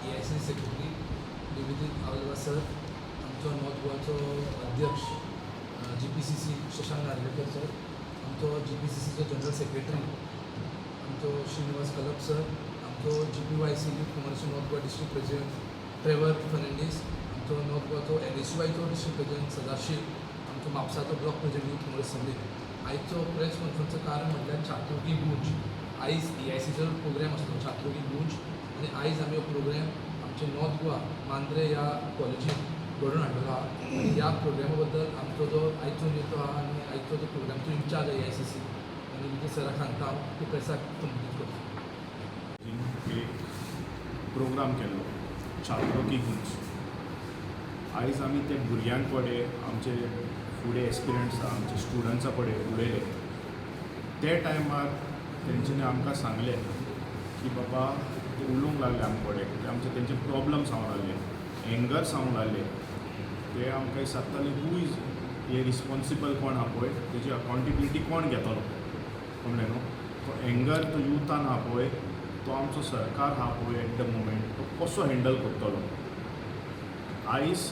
AICC secretary Nivedit Alva sir, आमचो north गोवाचो अध्यक्ष GPCC Shashank Narvekar sir, आमचो जीपीसीसीचो general secretary आमचो श्रीनिवास कलप सर, आमचो GPYC Youth Congress North Goa district president Trevor Fernandes, आमचो north गोवाचो एनएसयूआयचो डिस्ट्रिक्ट प्रेसिडेंट सदाशिव, आमचो म्हापसाचो block president youth Congress Sandeep. आयचो प्रेस कॉन्फरन्सचो कारण म्हटल्यार छात्रों की गूंज. आयज एआयसीचो प्रोग्राम आसलो छात्रों की गूंज आनी आयज आमी हो प्रोग्राम आमचे नॉर्थ गोवा मांद्रे ह्या कॉलेजीन घडोवन हाडलेलो आहा आनी ह्या प्रोग्रामा बद्दल आमचो जो आयचो नेतो आहा आनी आयचो जो प्रोग्रामचो इन्चार्ज आहा एआयसीसी आनी विजय सराक सांगता हांव की प्रेसाक संबोधीत करचो. एक प्रोग्राम केल्लो, छात्रों की गूंज. आयज आमी ते भुरग्यां कडेन, आमचे फुडें एस्पिरंट्स आहा, आमचे स्टुडंट्सा कडेन उलयले. ते टायमार तेंच्यांनी आमकां सांगलें की बाबा, ते उलोवंक लागले आमचे कडेन, ते आमचे तेंचे प्रॉब्लम सांगूंक लागले, एंगर सांगूंक लागले. ते आमकां विचारताले, who is हे रिस्पॉन्सिबल, कोण आहा पळय, तेजी अकाउंटेबिलिटी कोण घेतलो? कळ्ळें न्हू? तो एंगर तो युथान आहा पळय, तो आमचो सरकार आहा पळय एट the moment तो कसो हँडल करतलो? आयज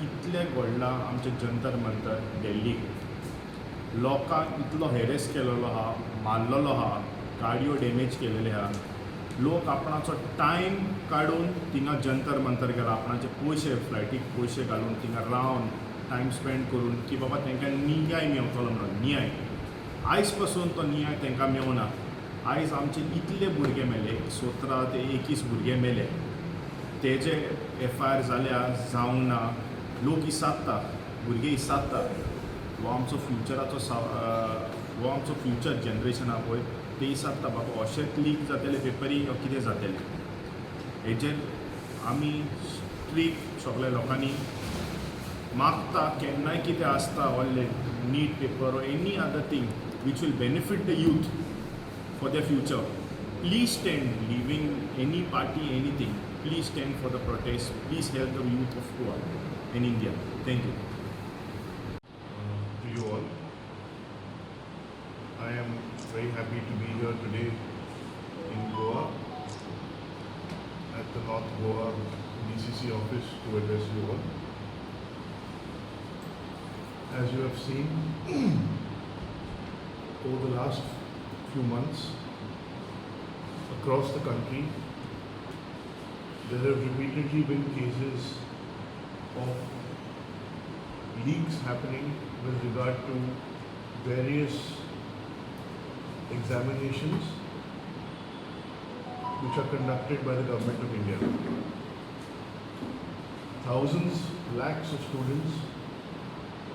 इतलें घडलां आमचें जंतर मंतर दिल्लीक, लोकांक इतलो हेरेस केलेलो आहा, मारलेलो आहा, गाडयो डॅमेज केलेले आहा. लोक आपणाचो टायम काडून थिंगा जंतर मंतर गेला, आपणाचे पयशे, फ्लायटीक पयशे घालून, थिंगा रावन, टायम स्पेंड करून की बाबा तांकां न्याय मेवतलो म्हणून. न्याय आयज पासून तो न्याय तांकां मेवना. आयज आमचे इतले भुरगे मेले, 17 ते 21 भुरगे मेले. तेजे एफआयआर जाल्या, जावंक ना? लोक इसात्ता, भुरगे इसात्ता. हो आमचो फ्युचराचो सा हो आमचो फ्युचर जनरेशन आहा पळय, ते इसात्ता, बाबा अशेंच लीक जातले पेपरी वा कितें जातलें. हेजेर आमी स्ट्रीक सगल्या लोकांनी मागता, केन्नाय कितें आसता व्हडलें NEET paper or any other thing which will benefit the youth for their future, please stand, leaving any party, anything. Please stand for the protest. Please help the youth of Goa and India. Thank you. To you all. I am very happy to be here today in Goa at the North Goa DCC office to address you all. As you have seen, over the last few months across the country, there have repeatedly been cases of leaks happening with regard to various examinations which are conducted by the government of India. Thousands, lakhs of students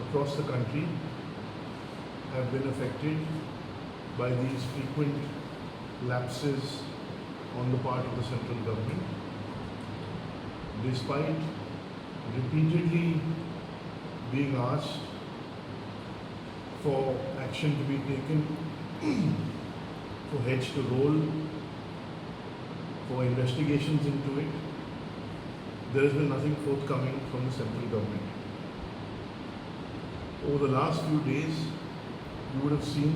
across the country have been affected by these frequent lapses on the part of the central government. Despite repeatedly being asked for action to be taken, for heads to roll, for investigations into it, there has been nothing forthcoming from the central government. Over the last few days, you would have seen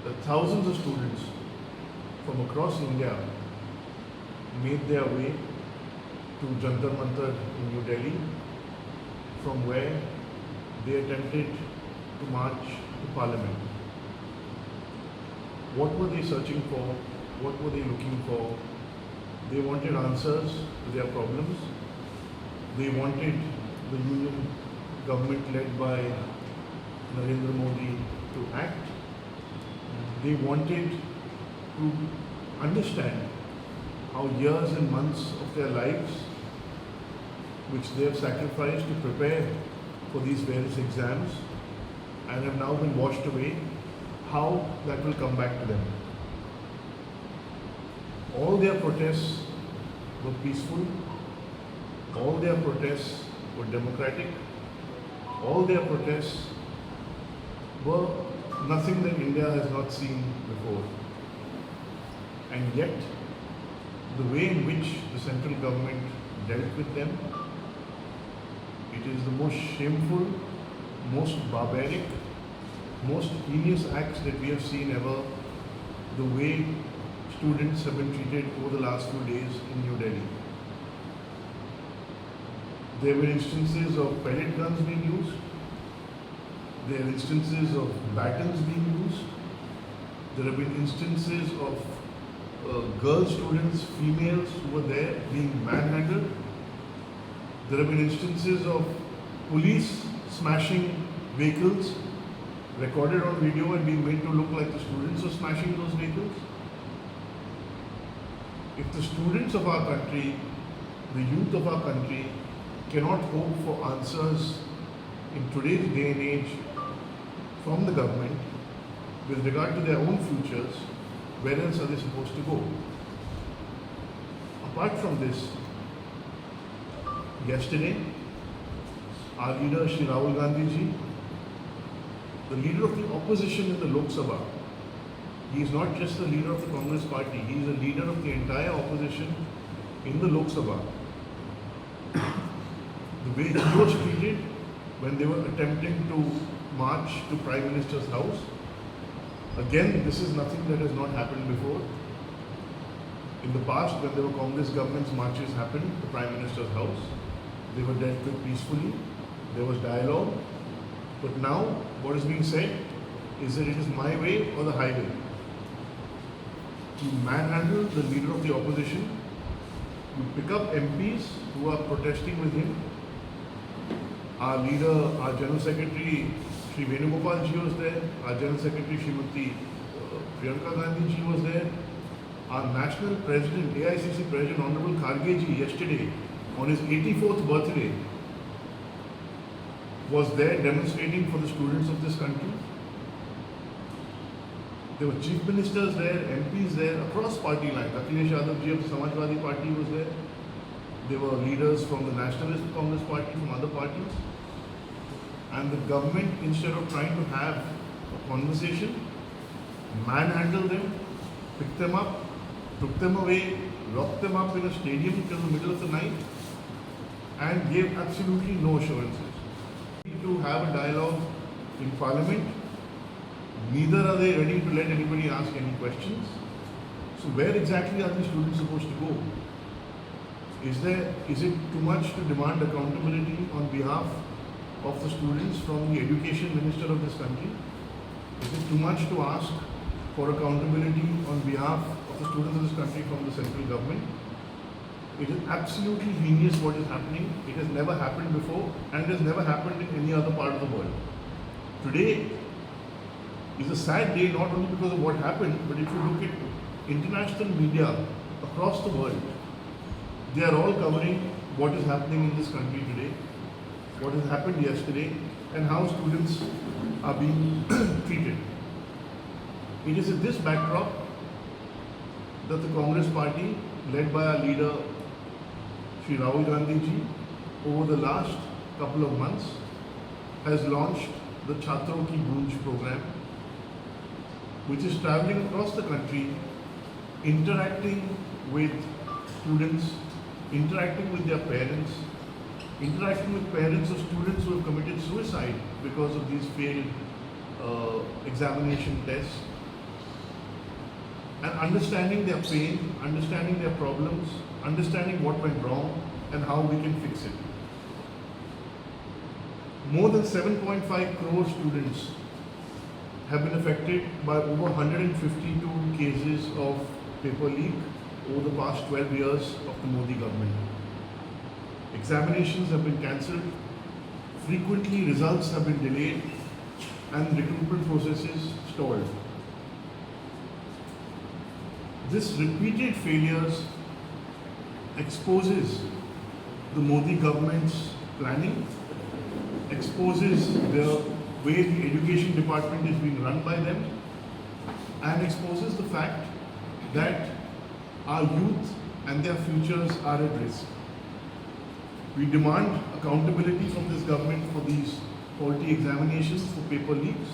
that thousands of students from across India made their way to Jantar Mantar in New Delhi, from where they attempted to march to Parliament. What were they searching for? What were they looking for? They wanted answers to their problems. They wanted the union government led by Narendra Modi to act. They wanted to understand how years and months of their lives, which they have sacrificed to prepare for these various exams and have now been washed away, how that will come back to them. All their protests were peaceful, all their protests were democratic, all their protests were nothing that India has not seen before. And yet, the way in which the central government dealt with them, it is the most shameful, most barbaric, most heinous acts that we have seen ever. The way students have been treated over the last few days in New Delhi. There were instances of pellet guns being used. There are instances of batons being used. There have been instances of girl students, females who were there being manhandled. There have been instances of police smashing vehicles recorded on video and being made to look like the students are smashing those vehicles. If the students of our country, the youth of our country, cannot hope for answers in today's day and age from the government with regard to their own futures, where else are they supposed to go? Apart from this, yesterday, our leader Shri Rahul Gandhi ji, the leader of the opposition in the Lok Sabha, he is not just the leader of the Congress party, he is the leader of the entire opposition in the Lok Sabha. The way he was treated when they were attempting to march to Prime Minister's house, again, this is nothing that has not happened before. In the past, when there were Congress governments, marches happened to Prime Minister's house. They were dealt with peacefully. There was dialogue. But now, what is being said is that it is my way or the highway. You manhandle the leader of the opposition. You pick up MPs who are protesting with him. Our leader, our General Secretary, Shri Venugopal ji was there. Our General Secretary, Shrimati Priyanka Gandhi ji was there. Our National President, AICC President, Honorable Kharge ji, yesterday, on his 84th birthday, was there demonstrating for the students of this country. There were chief ministers there, MPs there, across party lines. Akhilesh Yadav ji of the Samajwadi Party was there. There were leaders from the Nationalist Congress Party, from other parties. And the government, instead of trying to have a conversation, manhandled them, picked them up, took them away, locked them up in a stadium till the middle of the night, and gave absolutely no assurances. To have a dialogue in Parliament, neither are they ready to let anybody ask any questions. So where exactly are these students supposed to go? Is it too much to demand accountability on behalf of the students from the education minister of this country? Is it too much to ask for accountability on behalf of the students of this country from the central government? It is absolutely heinous what is happening. It has never happened before, and it has never happened in any other part of the world. Today is a sad day, not only because of what happened, but if you look at international media across the world, they are all covering what is happening in this country today, what has happened yesterday, and how students are being treated. It is in this backdrop that the Congress party, led by our leader Shri Rahul Gandhi ji, over the last couple of months, has launched the Chatron Ki Goonj program, which is traveling across the country, interacting with students, interacting with their parents, interacting with parents of students who have committed suicide because of these failed examination tests, and understanding their pain, understanding their problems, understanding what went wrong and how we can fix it. More than 7.5 crore students have been affected by over 152 cases of paper leak over the past 12 years of the Modi government. Examinations have been cancelled, frequently results have been delayed, and recruitment processes stalled. This repeated failures exposes the Modi government's planning, exposes the way the education department is being run by them, and exposes the fact that our youth and their futures are at risk. We demand accountability from this government for these faulty examinations, for paper leaks.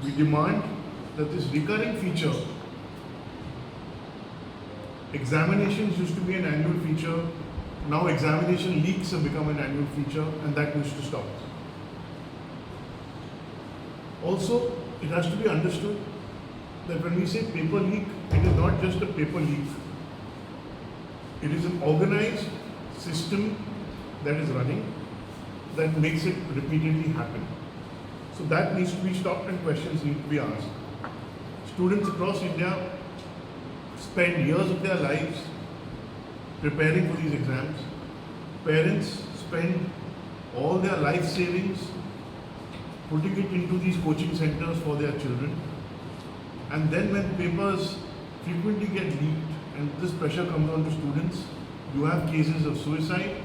We demand that this recurring feature, examinations used to be an annual feature, now examination leaks have become an annual feature, and that needs to stop. Also, it has to be understood that when we say paper leak, it is not just a paper leak. It is an organized system that is running that makes it repeatedly happen. So that needs to be stopped and questions need to be asked. Students across India spend years of their lives preparing for these exams. Parents spend all their life savings putting it into these coaching centers for their children. And then when papers frequently get leaked and this pressure comes on to students, you have cases of suicide,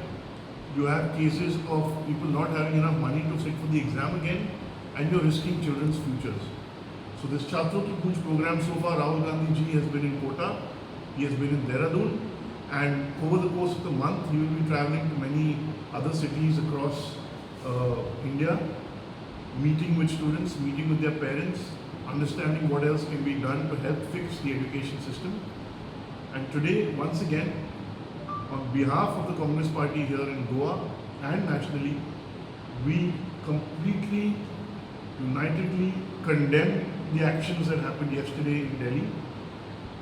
you have cases of people not having enough money to sit for the exam again, and you're risking children's futures. So this Chatron Ki Goonj program, so far Rahul Gandhi ji has been in Kota, he has been in Dehradun, and over the course of the month he will be traveling to many other cities across India, meeting with students, meeting with their parents, understanding what else can be done to help fix the education system. And today, once again, on behalf of the Congress Party here in Goa and nationally, we completely, unitedly condemn the actions that happened yesterday in Delhi,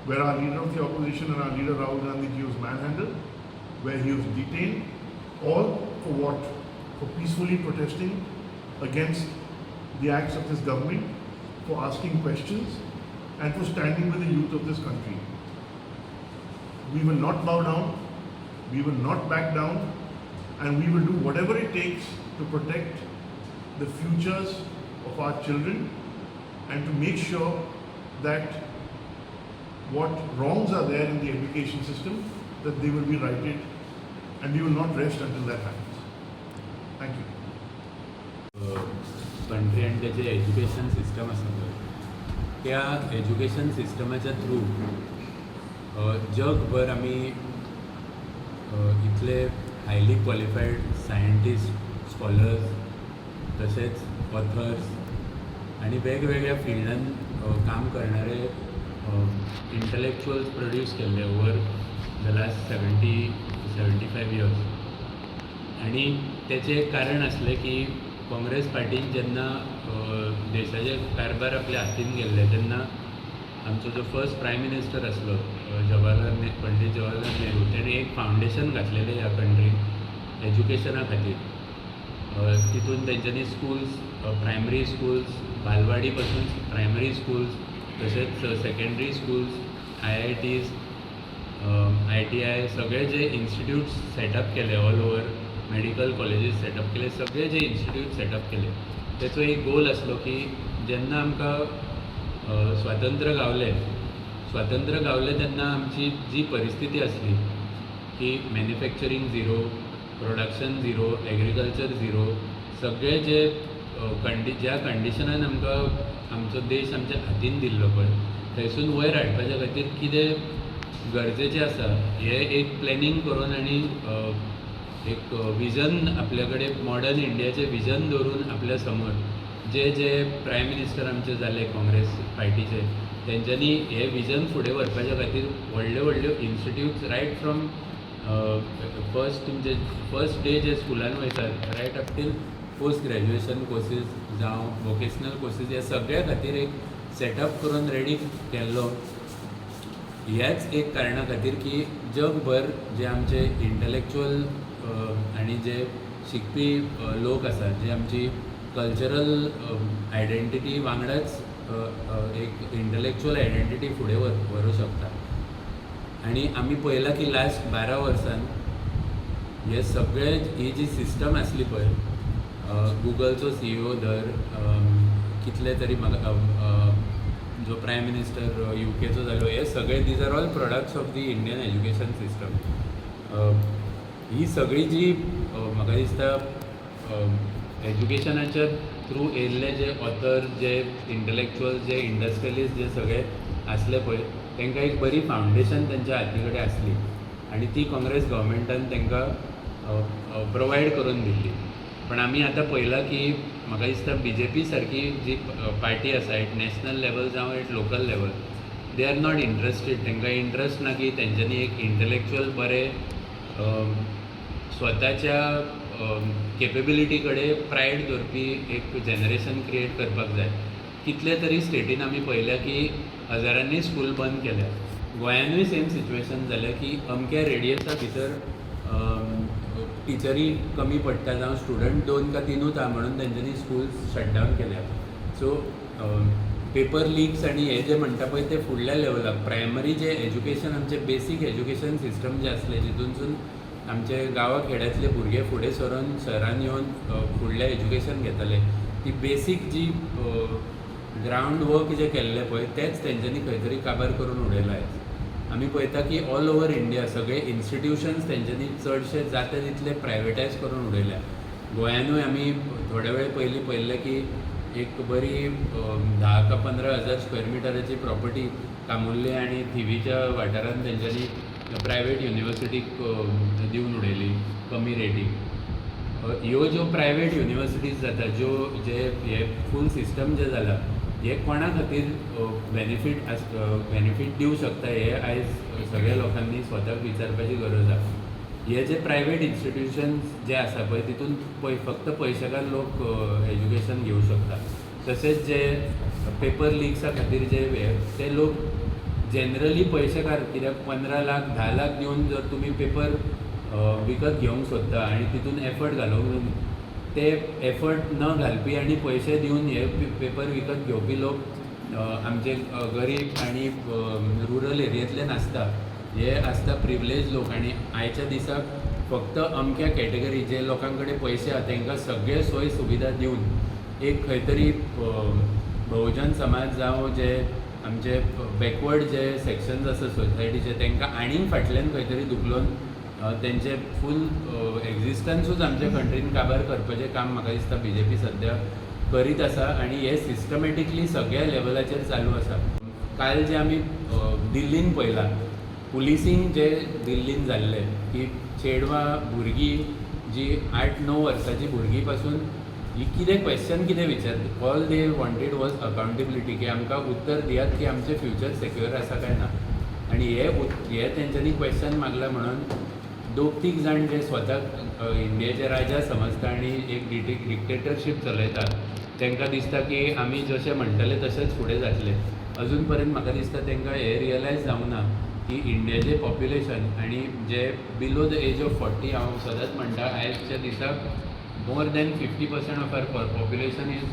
where our leader of the opposition and our leader Rahul Gandhi ji was manhandled, where he was detained, all for what? For peacefully protesting against the acts of this government, for asking questions, and for standing with the youth of this country. We will not bow down, we will not back down, and we will do whatever it takes to protect the futures of our children and to make sure that what wrongs are there in the education system, that they will be righted, and we will not rest until that happens. Thank you. Country आनी तेजें education system आसा पळय, त्या education सिस्टमाच्या through जगभर आमी इतले highly qualified scientist, scholars, तशेंच authors आनी वेगवेगळ्या फिल्डान काम करणारे इंटलेक्चुअल्स प्रोड्यूस केल्ले over the last 70-75 years. आनी तेचें एक कारण आसलें की काँग्रेस पार्टीन जेन्ना देशाचे कारभार आपल्या हातीन घेतले, तेन्ना आमचो जो फर्स्ट प्रायम मिनिस्टर आसलो जवाहरलाल ने पंडीत जवाहरलाल नेहरू, तेणें एक फावंडेशन घातलेलें ह्या कंट्रीन एज्युकेशना खातीर. तितून तेंच्यांनी स्कुल्स, प्रायमरी स्कुल्स, बालवाडी पासून प्रायमरी स्कुल्स, तशेंच सेकेंडरी स्कुल्स, आयआयटीज, आयटीआय, सगळे जे इन्स्टिट्यूट्स सेटअप केले, all over medical colleges setup केले, सगळे जे इन्स्टिट्यूट सेटअप केले, तेचो एक गोल आसलो की जेन्ना आमकां स्वातंत्र्य गावलें, स्वातंत्र्य गावलें तेन्ना आमची जी परिस्थिती आसली की manufacturing zero, production zero, agriculture zero, सगळे जे ज्या कंडिशनान आमकां आमचो देश आमच्या हातीन दिल्लो पळय, थंयसून वयर हाडपाच्या खातीर कितें गरजेचें आसा हें एक प्लॅनिंग करून आनी एक विजन, आपल्या कडेन मॉडर्न इंडियाचें विजन दवरून आपल्या समोर जे जे प्रायम मिनिस्टर आमचे जाले काँग्रेस पार्टीचे, तेंच्यांनी हें विजन फुडें व्हरपाच्या खातीर व्हडल्यो व्हडल्यो इन्स्टिट्यूट्स, रायट फ्रॉम फर्स्ट तुमचे फर्स्ट डे जे स्कुलान वयतात, right up till post graduation courses जावं वोकेशनल कोर्सीस, ह्या सगळ्या खातीर एक सेटअप करून रेडी केल्लो. ह्याच एक कारणा खातीर की जगभर जे आमचे इंटलेक्चुअल आनी जे शिकपी लोक आसात, जे आमची कल्चरल आयडेंटिटी वांगडाच एक इंटलेक्चुअल आयडेंटिटी फुडें व्हरूंक शकता. आनी आमी पळयलां की लास्ट 12 वर्सान हे सगळे ही जी सिस्टम आसली पळय, गुगलचो सीईओ धर, कितले तरी म्हाका जो प्रायम मिनिस्टर युकेचो जालो, हे सगळे, these are all products of the Indian education system. ही सगळी जी म्हाका दिसता एज्युकेशनाच्या थ्रू येयल्ले जे ऑथर, जे इंटलेक्चुअल, जे इंडस्ट्रियलिस्ट, जे सगळे आसले पळय, तांकां एक बरी फावंडेशन तेंच्या हाती कडेन आसली आनी ती काँग्रेस गव्हर्मेंटान तांकां प्रोवायड करून दिल्ली. पण आमी आतां पळयलां की म्हाका दिसता बीजेपी सारकी जी पार्टी आसा, एट नॅशनल लेवल जावं at local level, they are not interested. तांकां इंट्रस्ट ना की तेंच्यांनी एक इंटलेक्चुअल बरें स्वताच्या केपेबिलिटी कडेन प्रायड दवरपी एक जनरेशन क्रिएट करपाक जाय. कितले तरी स्टेटीन आमी पळयल्या की हजारांनी स्कूल बंद केल्या. गोंयानूय सेम सिच्युएशन जालें की अमक्या रेडियसा भितर टिचरी कमी पडटा जावं स्टुडंट दोन का तिनूच आहा म्हणून तेंच्यांनी स्कूल शटडावन केल्या. सो पेपर लिक्स आनी हे जे म्हणटा पळय ते फुडल्या लेवलाक प्रायमरी जे एज्युकेशन, आमचें बेसीक एज्युकेशन सिस्टम जें आसलें, जितूनसून आमचे गांवा खेड्यांतले भुरगे फुडें सरून शहरान येवन फुडलें एज्युकेशन घेताले, ती बेसीक जी ग्रावंड वर्क जें केल्लें पळय तेंच तेंच्यांनी खंय तरी काबार करून उडयलां. आयज आमी पळयता की ऑल ओवर इंडिया सगळे इन्स्टिट्युशन्स तेंच्यांनी चडशे जाता तितले प्रायवेटायज करून उडयल्या. गोंयानूय आमी थोड्या वेळ पयलीं पळयल्लें की एक बरी 10 का 15 हजार स्क्वेअर मिटराची प्रॉपर्टी कामुर्ले आनी थिवीच्या वाठारांत तेंच्यांनी प्रायवेट युनिवर्सिटीक दिवन उडयली कमी रेटीक. ह्यो ज्यो प्रायवेट युनिवर्सिटीज जाता, ज्यो जे हे फूल सिस्टम जें जाला, हे कोणा खातीर बेनिफीट आस, बेनिफीट दिवं शकता, हे आयज सगळ्या लोकांनी स्वताक विचारपाची गरज आसा. हे जे प्रायवेट इन्स्टिट्युशन्स जे आसा पळय, तितून पय फक्त पयशेकार लोक एज्युकेशन घेवं शकता. तशेंच जे पेपर लिक्सा खातीर जे हे ते लोक जनरली पयशेकार, कित्याक 15 लाख, 10 लाख दिवन जर तुमी पेपर विकत घेवंक सोदता आनी तितून एफर्ट घालूंक, ते एफर्ट न घालपी आनी पयशे दिवन हे पेपर विकत घेवपी लोक आमचे गरीब आनी रुरल एरियेंतले नासता. हे आसता प्रिविलेज लोक. आनी आयच्या दिसाक फक्त अमक्या कॅटेगरी जे लोकां कडेन पयशे आहा तांकां सगळे सोय सुविधा दिवन एक खंय तरी बहुजन समाज जावं जे आमचे बॅकवर्ड जे सेक्शन्स आसा सोसायटीचे, तांकां आनीक फाटल्यान खंय तरी धुकलून तेंचे फूल एग्जिस्टन्सूच आमच्या कंट्रीन काबार करपाचें काम म्हाका दिसता बीजेपी सद्या करीत आसा आनी हें सिस्टमॅटिकली सगळ्या लेवलाचेर चालू आसा. काल जें आमी दिल्लीन पळयलां, पुलिसींग जे दिल्लीन जाल्लें की चेडवां भुरगीं जी 8-9 वर्सांची भुरगीं पासून ही कितें क्वेश्चन कितें विचारता, all they wanted was accountability, की आमकां उत्तर दियात की आमचें फ्युचर सेक्युअर आसा काय ना. आनी हे तेंच्यांनी क्वेश्चन मागला म्हणून दोग तीग जाण जे स्वताक इंडियेचे राजा समजता आनी एक डिक्टेटरशीप चलयता, तांकां दिसता की आमी जशें म्हणटले तशेंच फुडें जातलें. अजून पर्यंत म्हाका दिसता तांकां हें रियलायज जावंक ना की इंडियाचें पॉप्युलेशन आनी जे below the age of 40, हांव सदांच म्हणटा, आयच्या दिसाक more than 50% of our population is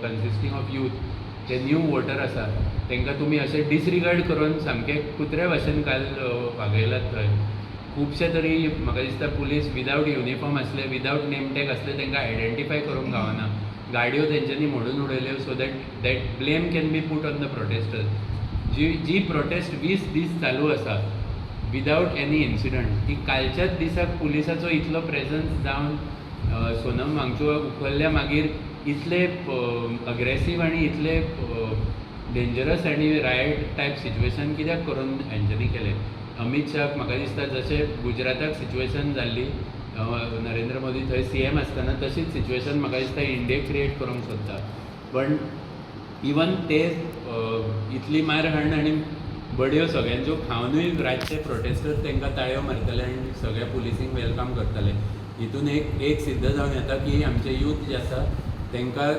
consisting of youth. J new water आसा तांकां तुमी अशें डिसरिगार्ड करून सामकें कुत्र्या भशेन काल वागयलात. थंय खुबशे तरी म्हाका दिसता पुलीस विदावट युनिफॉर्म आसले, विदावट नेम टॅग आसले, तांकां आयडेंटिफाय करूंक गावना. गाडयो तेंच्यांनी मोडून उडयल्यो so that that blame can be put on the protesters. Ji ji protest 20 दीस चालू आसा विदावट एनी इन्सिडंट, ती कालच्याच दिसाक पुलिसाचो इतलो प्रेजन्स जावन सोनम वांगचूक उखल्ल्या मागीर इतले अग्रेसीव आनी इतले डेंजरस आनी रायट टायप सिच्युएशन कित्याक करून हेंच्यांनी केलें? अमीत शाहाक म्हाका दिसता जशें गुजराताक सिच्युएशन जाल्ली, नरेंद्र मोदी थंय सीएम आसतना, तशीच सिच्युएशन म्हाका दिसता इंडियेक क्रिएट करूंक सोदता. पण इवन ते इतली मारहाण आनी बडयो सगळ्यांच्यो खावनूय रातचे प्रोटेस्टर तांकां ताळयो मारताले आनी सगळ्या पुलिसींक welcome करताले. हितून एक एक सिद्ध जावन येता की आमचे यूथ जे आसा तांकां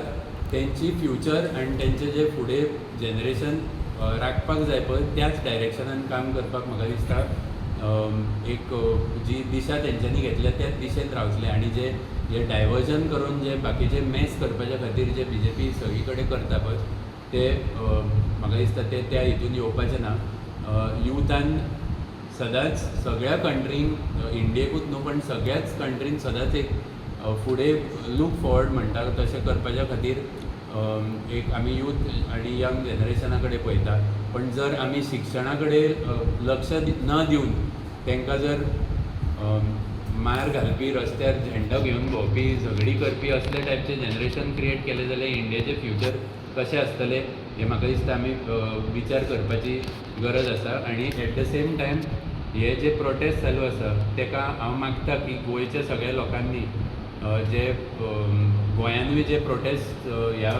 तेंची फ्युचर आनी तेंचे जे फुडें जनरेशन राखपाक जाय पळय, त्याच डायरेक्शनान काम करपाक म्हाका दिसता एक जी दिशा तेंच्यांनी घेतल्या त्याच दिशेन रावतले. आनी जे हे डायवर्जन करून जे बाकीचे मेस करपाच्या खातीर जे बीजेपी सगळी कडेन करता पळय, ते म्हाका दिसता ते त्या हितून येवपाचे ना. युथान सदांच सगळ्या कंट्रीन, इंडियेकूच न्हू पण सगळ्याच कंट्रीन सदांच एक फुडें लूक फॉरवर्ड म्हणटा तशें करपाच्या खातीर एक आमी यूथ आनी यंग जनरेशना कडेन पळयता. पण जर आमी शिक्षणा कडेन लक्ष न दिवन तांकां जर मार घालपी, रस्त्यार झेंडो घेवन भोंवपी, झगडीं करपी असले टायपचे जनरेशन क्रिएट केलें जाल्यार इंडियाचें फ्युचर कशें आसतलें हें म्हाका दिसता आमी विचार करपाची गरज आसा. आनी एट the same time हे जे प्रोटेस्ट चालू आसा तेका हांव मागता की गोंयच्या सगळ्या लोकांनी जे गोंयानूय जे प्रोटेस्ट ह्या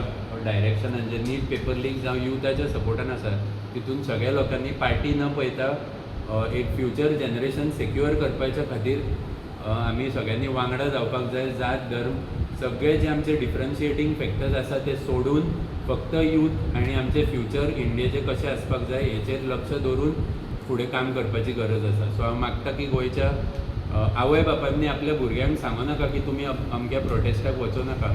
डायरेक्शनान जे नीट पेपर लीक जावं युथाच्या सपोर्टान आसा, तितून सगळ्या लोकांनी पार्टी न पळयता एक फ्युचर जनरेशन सेक्युअर करपाच्या खातीर आमी सगळ्यांनी वांगडा जावपाक जाय. जात, धर्म, सगळे जे आमचे डिफरन्शिएटींग फॅक्टर्स आसा ते सोडून. फक्त यूथ आनी आमचें फ्युचर इंडियेचें कशें आसपाक जाय हेचेर लक्ष दवरून फुडें काम करपाची गरज आसा. सो हांव मागता की गोंयच्या आवय बापायनी आपल्या भुरग्यांक सांगू नाका की तुमी अमक्या प्रोटेस्टाक वचूं नाका,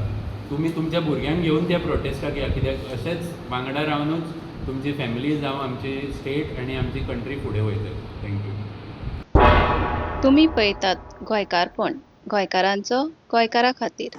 तुमी तुमच्या भुरग्यांक घेवन त्या प्रोटेस्टाक या, कित्याक अशेंच वांगडा रावनूच तुमची फॅमिली जावं आमची स्टेट आनी आमची कंट्री फुडें वयतली. Thank you. तुमी पळयतात गोंयकारपण, गोंयकारांचो गोंयकारा खातीर.